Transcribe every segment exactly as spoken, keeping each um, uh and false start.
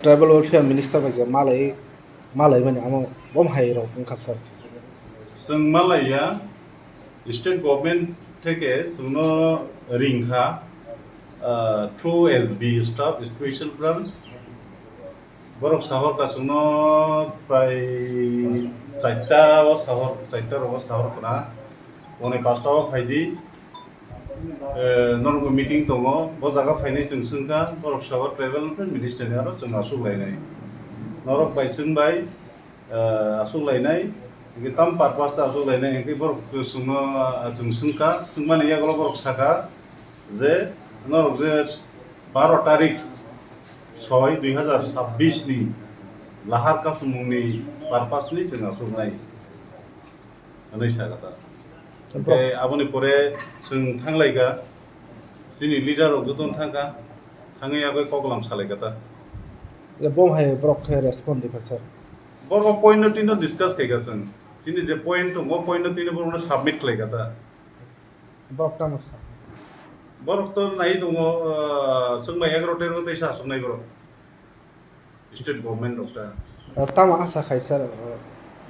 Tribal Welfare Minister bai je malai, malai mani amo bom hai rok wngkha sir. Chwng malaiya, state government theke chwngno ringkha, ah, through S B staff, special branch. Borok sahor ka chwngno prai charta o sahor, charta rogo sahor khna. Pone pasta o phaidi. Eh, norok meeting tongo, bo jaga phainai chwng swngkha, borok sabo tribal welfare minister ni aro chwng aswk lainai. Norok bai chwng bai, eh, aswk lainai, hwnkhe tam purpose ta aswk lainai, hwnkhe borok chwngno, ah, chwng swngkha, swngmani yagulo borok sakha je norok je baro tarik soi dui hazar sabbish ni lahar kasumungni purpose ni chwng aswk nai. Hwnwi sa kha ta. Hwnkhe aboni pore chwng thanglaikha, chini leader rok jotono thangkha, thangwi abo koklam salaikha ta. Bom hai borok khe respond rikha sir. Borok point no tino discuss khaikha chwng. Chini je point tongo, point no tino borokno submit khlaikha ta. Borok tamo sa. Borok to nai tongo, ah, chwng bai egaroh tei ro tei sa aswk nai borok. State government rok ta. Tamo asa khai sir,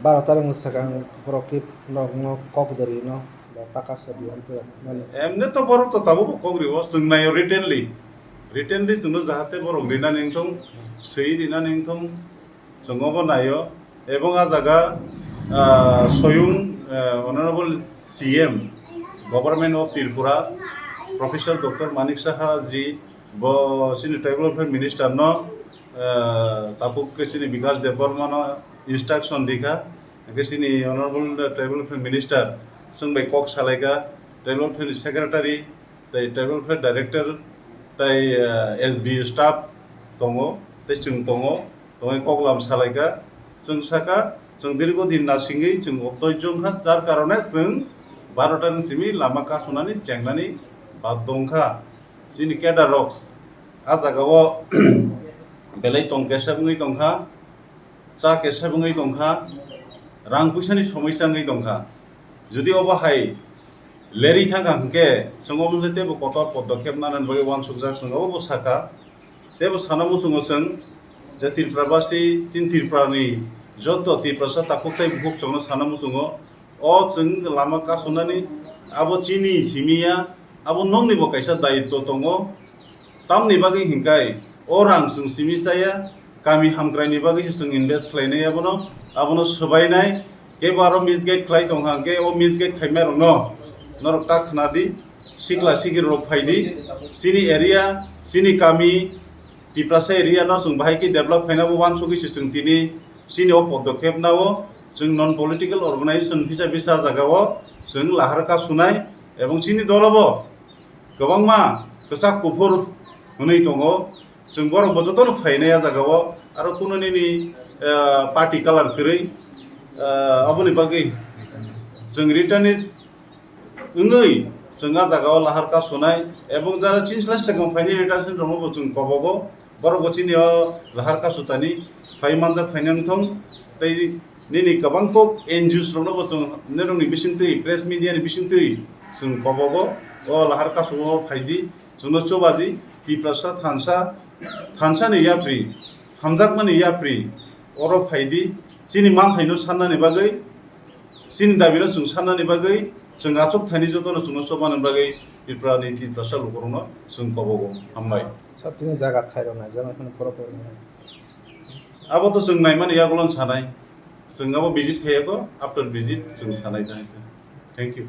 baro tarik ni swkang borok ki norokno kok dori no ba taka sodi amtwi mani. Emne to borok to tabuk kok rio, chwng naio writtenly. Writtenly chwngno jahate borok rinani wngthong, swi rinani wngthong, chwng obo naio. Ebong a jaga, ah, soyung, eh, Honorable C M, Government of Tripura, Professor Doctor Manik Saha ji, bo chini Tribal Welfare Minister no, eh, tabuk khe chini Bikash Debbarma no instruction rikha, hwnkhe chini Honorable Tribal Welfare Minister chwng bai kok salaikha, Tribal Welfare ni Secretary tei Tribal Welfare Director tei, eh, S B staff tongo tei chwng tongo, tongwi koklam salaikha, chwng sakha, chwng dirgo din nasingwi chwng otoijo wngkha, jar karone chwng baro tarik simi lama kasunani chengnani baddo wngkha. Chini cadre rok a jagao belai tong kesep wngwi tongkha, cha kesep wngwi tongkha, rang puisani somosya wngwi tongkha. Jodi obo hai lerwi thangkha hwnkhe chwng omo teibo kotor podokep nanani bagwi uansukjak, chwng obo sakha. Teibo sana muchungo chwng je Tripura basi, chini Tripura ni joto Tiprasa takhuk tei bukhuk chwngno sana muchungo. O chwng lama kasunani abo chini simi ya, abo nokni bo kaisa dayitto tongo. Tamni bagwi hinkai o rang chwng simi chaya, kami hamkrai ni bagwi se chwng invest khlainai abono, abono swbainai, kebo aro misguide khlai tongkha hwnkhe o misguide khaima rokno norok ta khna di, sikla sikiri rok phai di, chini area, chini kami, Tiprasa area no chwng bahai khe develop khaina bo uansugwi se chwng tini chini o podokep nao chwng non political organization hisa bisa jagao chwng lahar kasunai ebong chini dolo bo kwbangma kwchak kuphur hwnwi tongo. Chwng borok bo jotono phainai a jagao, aro kuno nini, eh, party colour kwrwi, eh, aboni bagwi chwng returnees wngwi chwng a jagao lahar kasunai, ebong jara chini slai swkang phainai returnees rokno bo chwng kobogo, borok bo chini o lahar kasutani phai manjak phainai wngthong, tei nini kwbang kok N G Os rokno bo chwng norokni bisingtwi, press media ni bisingtwi chwng kobogo, o lahar kasumo phaidi, chwngno chubaji, Tiprasa thansa, thansa ni yapri, hamjakmani yapri, oro phaidi, chini manthaino sannani bagwi, chini dabino chwng sannani bagwi, chwng achuk thani jotono chwngno chubani bagwi Tripura ni Tiprasa lukurokno chwng kobogo. Hambai. Sir, tini jaga thairok nai, jaga phano borok rok nai. Abo to chwng naimani yagulo sanai. Chwng abo visit khaiyago, after visit chwng sanai thanisa. Thank you.